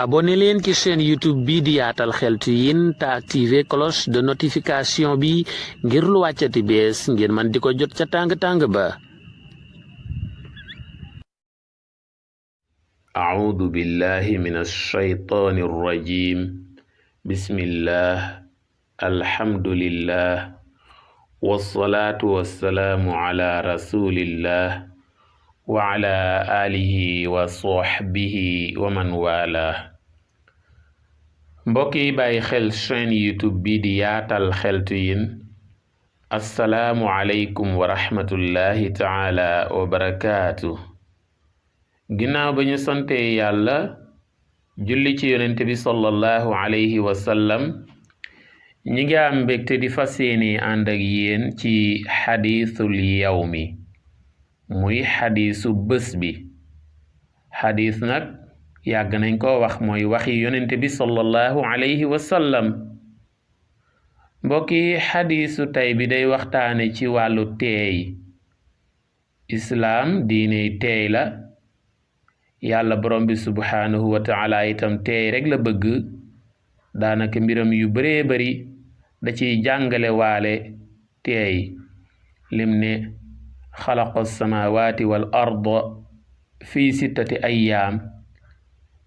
abonné leen ci chaîne YouTube bi di Yaatal Xeltu Yin te activé cloche de notification bi ngir lu wàccati bees ngeen man di ko jot ca tàng-tàng ba. A'uudu billahi minash shaytaanir rajiim. Bismillah, alhamdulillah, wassalaatu wassalaamu ala rasulillah wa ala alihi wa sahbihi wa man wala. mbokk yi bàyyi xel chaîne YouTube bi di Yaatal Xeltu Yin, assalaamu aleykum wa rahmatullahi taala wa barakaatu. ginnaaw ba ñu sante yàlla julli ci yonent bi sallallahu alayhi wa sallam, ñi ngi am mbégte di fas yéene ànd ak yéen ci xadiisul yawmi, muy xadiisu bés bi. xadiis nag yàgg nañ ko wax mooy waxi yonent bi sallallahu alayhi wa sallam. mbokki xadiisu tey bi day waxtaane ci wàllu teey. islaam diiney teey la. yàlla borom bi subhaanahu wa taala itam teey rek la bëgg. daanaka mbiram yu baree bari da ciy jàngale waale teey. lim ne xalaqa samaawaati wal arda fii 6 ayyaam,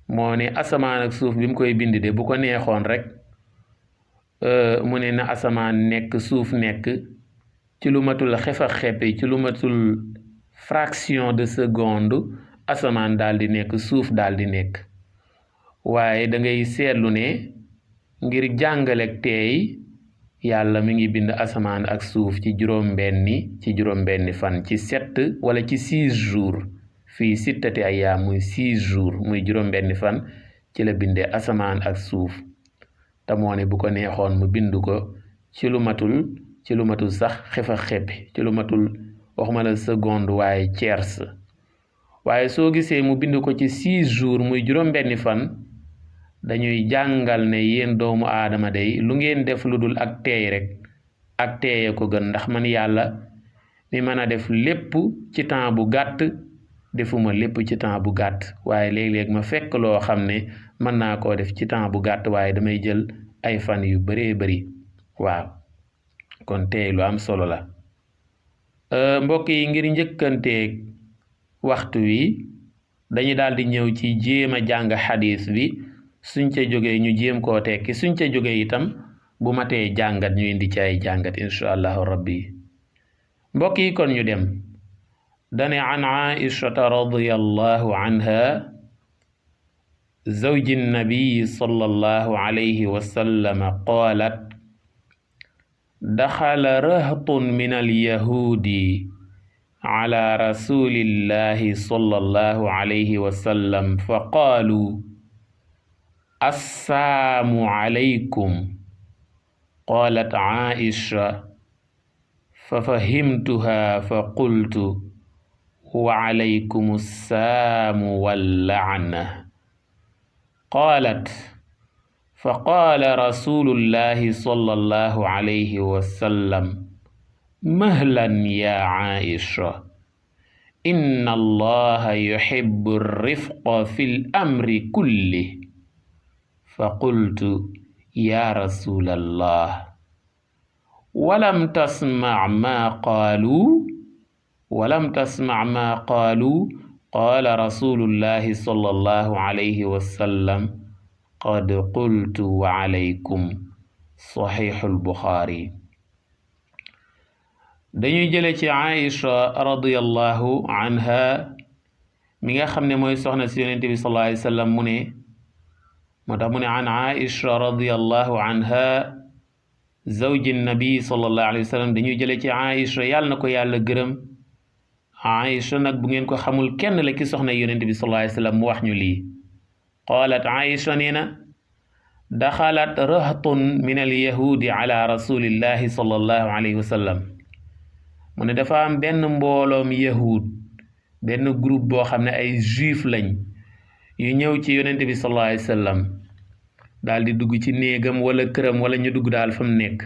moo ne asamaan ak suuf bi mu koy bind de bu ko neexoon rek mu ne na asamaan nekk suuf nekk ci lu matul xef ak xeppi ci lu matul fraction de seconde, asamaan daal di nekk suuf daal di nekk. waaye da ngay seetlu ne ngir jàngalek teey yàlla mi ngi bind asamaan ak suuf ci juróom-benni fan, ci 7 wala ci 6 jours. fii 6 ayyaam muy 6 jours, muy juróom-benni fan ci la bindee asamaan ak suuf. te moo ne bu ko neexoon mu bind ko ci lu matul sax xef ak xeppi, ci lu matul waxuma la seconde waaye tiers. waaye soo gisee mu bind ko ci 6 jours muy juróom-benni fan, dañuy jàngal ne yéen doomu aadama day lu ngeen def lu dul ak teey rek ak teeye ko gën. ndax man yàlla mi mën a def lépp ci temps bu gàtt defuma lépp ci temps bu gàtt, waaye léeg-léeg ma fekk loo xam ne mën naa koo def ci temps bu gàtt waaye damay jël ay fan yu baree bari. waaw kon teey lu am solo la. mbokk yi, ngir njëkkanteeg waxtu wi dañu daal di ñëw ci jéem a jàng xadiis bi. suñ ca jógee ñu jéem koo tekki, suñ ca jógee itam bu matee jàngat ñu indi ci ay jàngat insha allahu rabbi. mbokk yi, kon ñu dem. dane an aishata radiyallahu anha zawji nabiyi sallallahu alayhi wa sallam qaalat daxala rahtun min alyahudi ala rasulillahi sallallahu alayhi wa sallam fa qaalu assaamu alaykum. qaalat Aisha fa fahimtuha fa qultu wa alaykum assaamu walla'na. qaalat fa qaala rasulullahi sallallahu alayhi wa sallam mahlan ya Aisha, inna allaha yuhibbu rifqa fil amri kulli. فقلت يا رسول الله ولم تسمع ما قالوا قال رسول الله صلى الله عليه وسلم قد قلت وعليكم. صحيح البخاري. dañuy jële ci Aïcha radiyallahu anha mi nga xam ne mooy soxna si Yonent bi sallallahu alayhi wa sallam mu ne moo tax mu ne an Aisha radiyallahu anha zawji nabi sallallahu alayhi wa sallam. dañuy jële ci Aisha yàlla na ko yàlla gërëm. Aisha nag bu ngeen ko xamul kenn la ki soxna yonent bi sallallahu alayhi wa sallam mu wax ñu lii. qaalat Aisha nee na daxalat rahtun min alyahudi ala rasulillahi sallallahu alayhi wa sallam. mu ne dafa am benn mbooloom yahud, benn groupe boo xam ne ay juif lañ yu ñëw ci yonent bi sallallahu alayhi wa sallam, daal di dugg ci néegam wala këram wala ñu dugg daal fa mu nekk.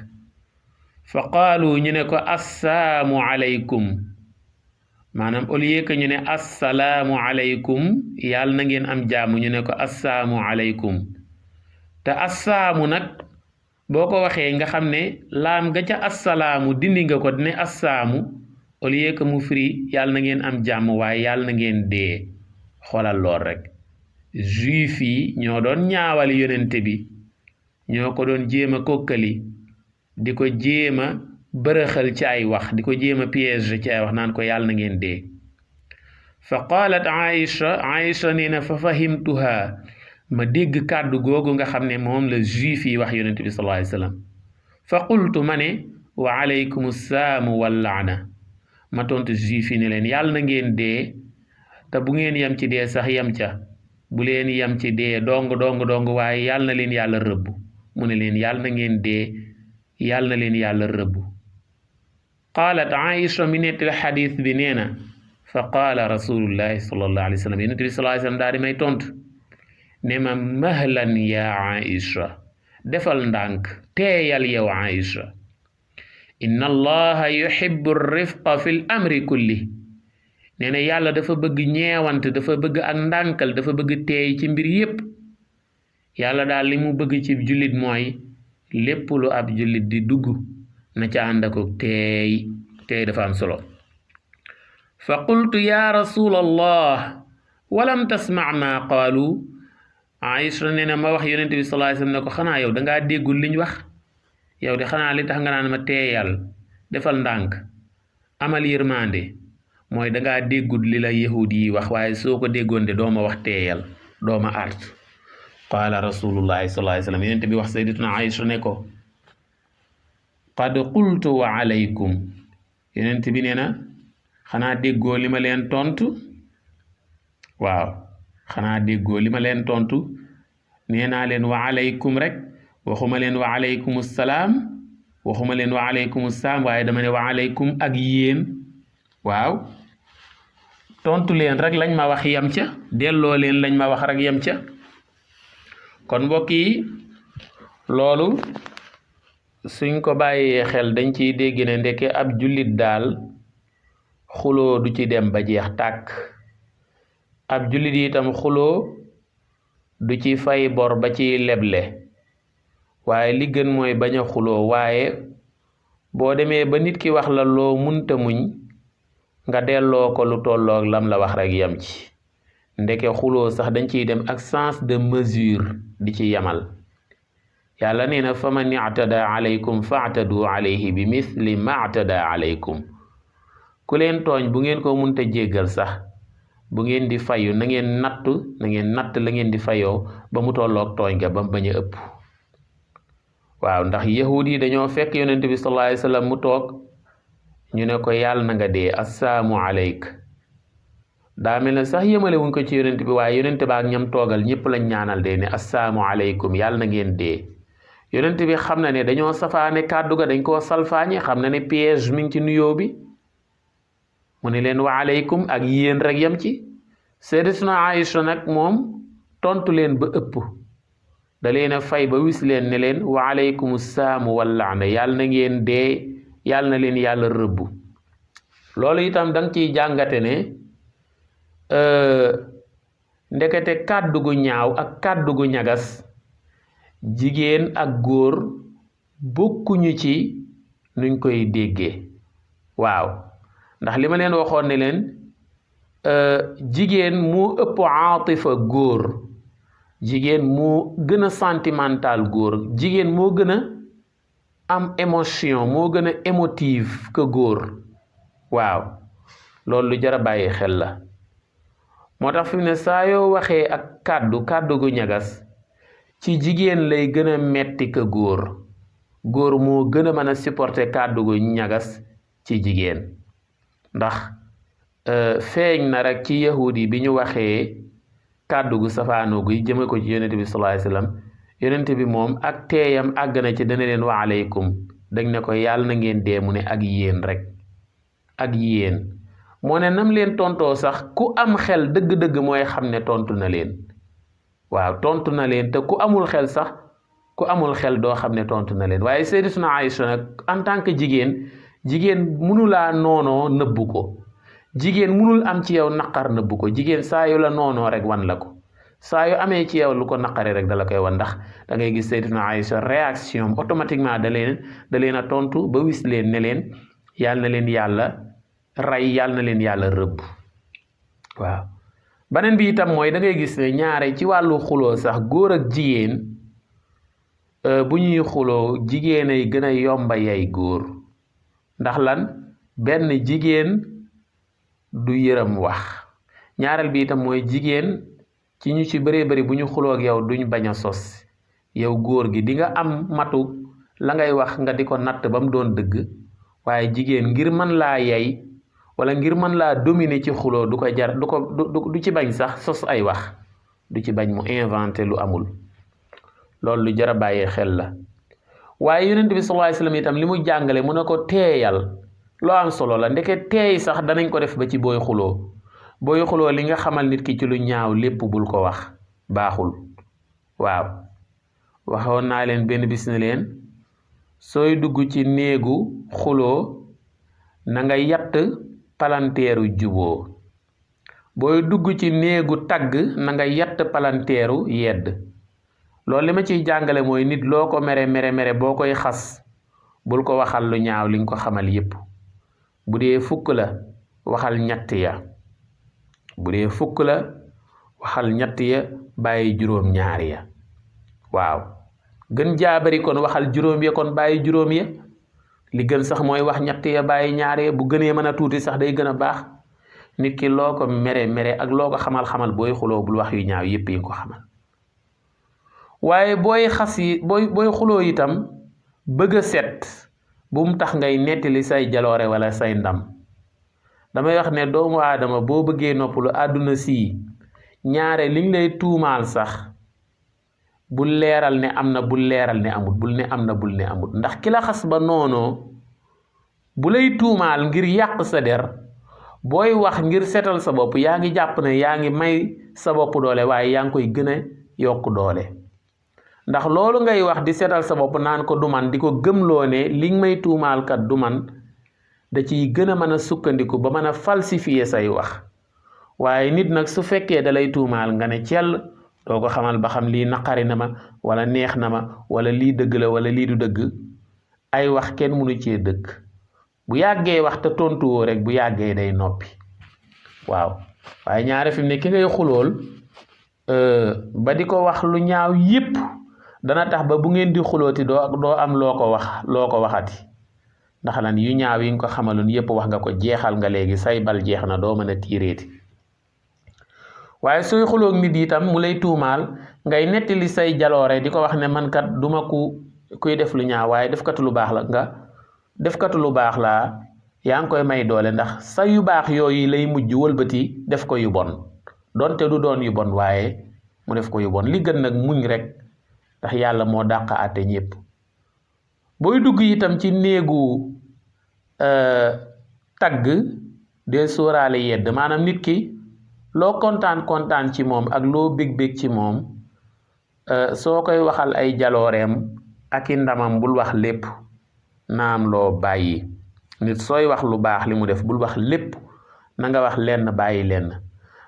fa qaalu ñu ne ko assaamu alaykum, maanaam au lieu que ñu ne assalaamu aleykum yàlla na ngeen am jàmm ñu ne ko assaamu aleykum te assaamu nag boo ko waxee nga xam ne laam ga ca assalaamu dindi nga ko ne assaamu au lieu que mu firi yàlla na ngeen am jàmm waaye yàlla na ngeen dee xoolal lool rek juif yi ñoo doon ñaawali yonente bi ñoo ko doon jéem a kokkali di ko jéem a bërëxal ci ay wax di ko jéem a piège ci ay wax naan ko yàlla na ngeen dee fa qaalat Aïcha nee na fa fahimtuha ma dégg kàddu googu nga xam ne moom la juif yi wax yonente bi sallallahu alayhi wa sallam fa qultu ma ne wa alaykum saamu wal laana ma tontu juif yi ne leen yàlla na ngeen dee te bu ngeen yem ci dee sax yem ca bu leen yem ci dee dong waaye yàlla na leen yàlla rëbb mu ne leen yàlla na ngeen dee yàlla na leen yàlla rëbb qaalat Aïcha mi nettali xadis bi nee na fa qaala rasulullahi sallallahu alayhi wa sallam yonent bi sallallahu alayhi wa sallam daal di may tontu ne ma mahlan ya Aïcha defal ndànk teeyal yow Aïcha inna allaha yuhibbu rifqa fil amri kulli nee na yàlla dafa bëgg ñeewante dafa bëgg ak ndànkal dafa bëgg teey ci mbir yépp yàlla daal li mu bëgg ci jullit mooy lépp lu ab jullit di dugg na ca ànd ak teey dafa am solo fa qultu ya rasulallah walam tasma ma qaalu Aïcha nee na ma wax yonente bi sallallahu alayhi wasallam ne ko xanaa yow dangaa déggul liñ wax yow de xanaa li tax nga naan ma teeyal defal ndànk amal yërmande mooy dangaa déggul li la yahud yi wax waaye soo ko déggoon de dooma wax teeyal dooma art qaala rasulullahi sallallahu alayhi wasallam yonente bi wax sayyidatuna Aïcha ne ko qad qultu wa alaykum yonente bi nee na xanaa déggoo li ma leen tontu waaw xanaa déggoo li ma leen tontu nee naa leen wa alaykum rek waxuma leen wa alaykum salaam waxuma leen wa alaykum salaam waaye dama ne wa alaykum ak yéen waaw tontu leen rek lañ ma wax yem ca delloo leen lañ ma wax rek yem ca kon mbokk yi loolu suñ ko bàyyee xel dañ ciy dégg ne ndeke ab jullit daal xuloo du ci dem ba jeex tàkk ab jullit yi itam xuloo du ci fay bor ba ci leble waaye li gën mooy bañ a xuloo waaye boo demee ba nit ki wax la loo munta muñ nga delloo ko lu tolloog lam la wax rek yem ci ndeke xuloo sax dañ ciy dem ak sens de mesure di ci yemal yàlla nee na fa man i'tada alaykum fa'tadu alayhi bi misli ma i'tada alaykum ku leen tooñ bu ngeen ko munta jéggal sax bu ngeen di fayu na ngeen natt la ngeen di fayoo ba mu tolloog tooñ ga ba mu bañ a ëpp waaw ndax yahud yi dañoo fekk yonent bi sallallahu alayhi wasallam mu toog ñu ne ko yàlla na nga dee assaamu alayk daa mel ne sax yëmale wuñ ko ci yonent bi waaye yonent ba ak ñam toogal ñëpp lañ ñaanal dee ne assaamu alaykum yàlla na ngeen dee yonent bi xam na ne dañoo safaane kàddu ga dañ koo salfaañe xam na ne piège mi ngi ci nuyoo bi mu ne leen wa alaykum ak yéen rek yam ci sayyidatuna Aïcha nag moom tontu leen ba ëpp da leen a fay ba wis leen ne leen wa alaykum saamu wal laana yàlla na ngeen dee yàlla na leen yàlla rëbb loolu itam da nga ciy jàngate ne ndekete kàddu gu ñaaw ak kàddu gu ñagas jigéen ak góor bokkuñu ci nuñ koy déggee waaw ndax li ma leen waxoon ne leen jigéen moo ëpp aatifa góor jigéen moo gën a sentimental góor jigéen moo gën a am émotion moo gën a émotive que góor waaw loolu lu jar a bàyyi xel la moo tax fi mu ne saa yoo waxee ak kàddu gu ñagas ci jigéen lay gën a metti que góor moo gën a mën a supporter kàddu gu ñagas ci jigéen ndax feeñ na rek ci yahudi bi ñu waxee kàddu gu safaano guy jëme ko ci yonent bi sallallahu alayhi wasallam yonent bi moom ak teeyam àgg na ci dana leen wa aleykum dañ ne ko yàlla na ngeen dee mu ne ak yéen rek ak yéen moo ne nam leen tontoo sax ku am xel dëgg-dëgg mooy xam ne tontu na leen waaw tontu na leen te ku amul xel doo xam ne tontu na leen waaye sayyidatuna Aïcha nag en tant que jigéen mënulaa noonoo nëbbu ko jigéen munul am ci yow naqar nëbbu ko jigéen saa yu la noonoo rek wan la ko saa yu amee ci yow lu ko naqari rek dala koy wan ndax da ngay gis Sayyidatuna Aïcha réaction automatiquement da leen a tontu ba wis leen ne leen yàlla na leen yàlla rey yàlla na leen yàlla rëbb waaw beneen bi itam mooy da ngay gis ne ñaare ci wàllu xuloo sax góor ak jigéen bu ñuy xuloo jigéen ay gën a yomba yay góor ndax lan benn jigéen du yërëm wax ñaareel bi itam mooy jigéen ci ñu ci bëree bëri bu ñu xuloo ak yow duñ bañ a sos yow góor gi di nga am matu la ngay wax nga di ko natt ba mu doon dëgg waaye jigéen ngir mën laa yay wala ngir mën laa dominer ci xuloo du ko jar du ci bañ sax sos ay wax du ci bañ mu inventé lu amul loolu lu jar a bàyyee xel la waaye yonent bi sallallahu alayhi wasallam itam li mu jàngale mu ne ko teeyal loo am solo la ndeke teey sax danañ ko def ba ci booy xuloo li nga xamal nit ki ci lu ñaaw lépp bul ko wax baaxul waaw waxoon naa leen benn bis ne leen sooy dugg ci néegu xuloo na nga yatt palanteeru juboo booy dugg ci néegu tagg na nga yatt palanteeru yedd loolu li ma ciy jàngale mooy nit loo ko mere boo koy xas bul ko waxal lu ñaaw li nga ko xamal yépp bu dee fukk la waxal ñett ya bu dee fukk la waxal ñett ya bàyyi juróom ñaar ya waaw gën jaabari kon waxal juróom ya kon bàyyi juróom ya li gën sax mooy wax ñett ya bàyyi ñaar ya bu gënee mën a tuuti sax day gën a baax nit ki loo ko mere ak loo ko xamal booy xuloo bul wax yu ñaaw yépp yi nga ko xamal waaye booy xas yi booy xuloo itam bëgg a set bu mu tax ngay nettali say jaloore wala say ndam damay wax ne doomu aadama boo bëggee noppalu àdduna sii ñaare liñ lay tuumaal sax bul leeral ne am na bul leeral ne amut bul ne am na bul ne amut ndax ki la xas ba noonoo bu lay tuumaal ngir yàq sa der booy wax ngir setal sa bopp yaa ngi jàpp ne yaa ngi may sa bopp doole waaye yaa ngi koy gën a yokk doole ndax loolu ngay wax di setal sa bopp naan ko du man di ko gëmloo ne li nga may tuumaal kat du man da ciy gën a mën a sukkandiku ba mën a falsifier say wax waaye nit nag su fekkee da lay tuumaal nga ne cell doo ko xamal ba xam lii naqari na ma wala neex na ma wala lii dëgg la wala lii du dëgg ay wax kenn mënu cee dëgg bu yàggee wax te tontuwoo rek bu yàggee day noppi waaw waaye ñaare fi mu ne ki ngay xulool ba di ko wax lu ñaaw yépp dana tax ba bu ngeen di xulooti doo am loo ko waxati ndax lan yu ñaaw yi nga ko xamaloon yépp wax nga ko jeexal nga léegi say bal jeex na doo mën a tiireeti waaye sooy xuloog nit itam mu lay tuumaal ngay nettali say jaloore di ko wax ne man kat duma kuy def lu ñaaw waaye defkatu lu baax laa yaa ngi koy may doole ndax sa yu baax yooyu lay mujj wëlbati def ko yu bon donte du doon yu bon waaye mu def ko yu bon li gën nag muñ rek ndax yàlla moo dàq àtte ñépp booy dugg itam ci néegu tagg dee sóoraale yedd maanaam nit ki loo kontaan ci moom ak loo bég ci moom soo koy waxal ay jalooreem ak i ndamam bul wax lépp naam loo bàyyi nit sooy wax lu baax li mu def bul wax lépp na nga wax lenn bàyyi lenn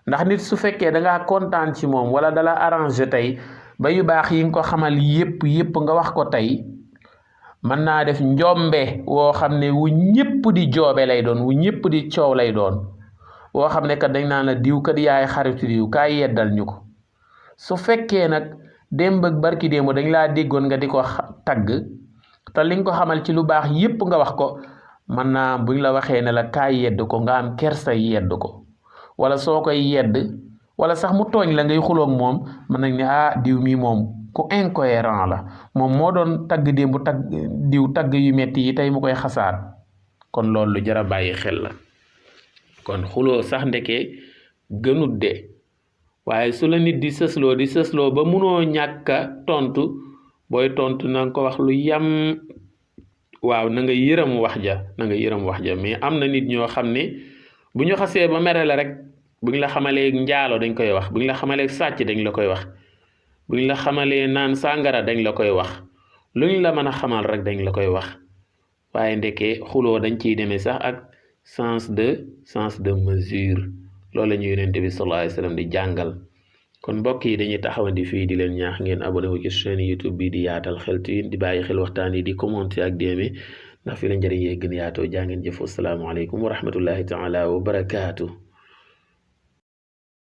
ndax nit su fekkee dangaa kontaan ci moom wala dala arrangé tey ba yu baax yi nga ko xamal yépp nga wax ko tey mën naa def njombe woo xam ne wu ñépp di joobe lay doon wu ñépp di coow lay doon woo xam ne kat dañ naan la diw kat yaay xaritu diw kaay yeddal ñu ko su fekkee nag démb ak barki démb dañ laa déggoon nga di ko tagg te liñ ko xamal ci lu baax yépp nga wax ko mën naa buñ la waxee ne la kaay yedd ko nga am kersa yedd ko wala soo koy yedd wala sax mu tooñ la ngay xuloog moom mën nañ ne diw mi moom ku incohérent la moom moo doon tagg démb tagg yu metti yi tey mu koy xasaat kon loolu lu jar a bàyyi xel la kon xuloo sax ndeke gënut de waaye su la nit di sësloo ba munoo ñàkka tontu booy tontu na nga ko wax lu yam waaw na nga yërëm wax ja mais am na nit ñoo xam ne bu ñu xasee ba mere la rek bu ñu la xamalee njaalo dañ koy wax bu ñu la xamalee sàcc dañ la koy wax bu ñu la xamalee naan sàngara dañ la koy wax lu ñu la mën a xamal rek dañ la koy wax waaye ndeke xuloo dañ ciy demee sax ak sens de mesure loolu la ñu yonent bi sallallahu alayhi wa sallam di jàngal. kon mbokk yi dañuy taxawandi fii di leen ñaax ngeen abonné wu ci chaîne YouTube bi di Yaatal Xeltu Yin di bàyyi xel waxtaan yi di commenter ak déeme ndax fi la njëriñ yee gën yaatoo jaa ngeen jëf. Assalaamu aleykum wa rahmatullahi taala wa barakaatu.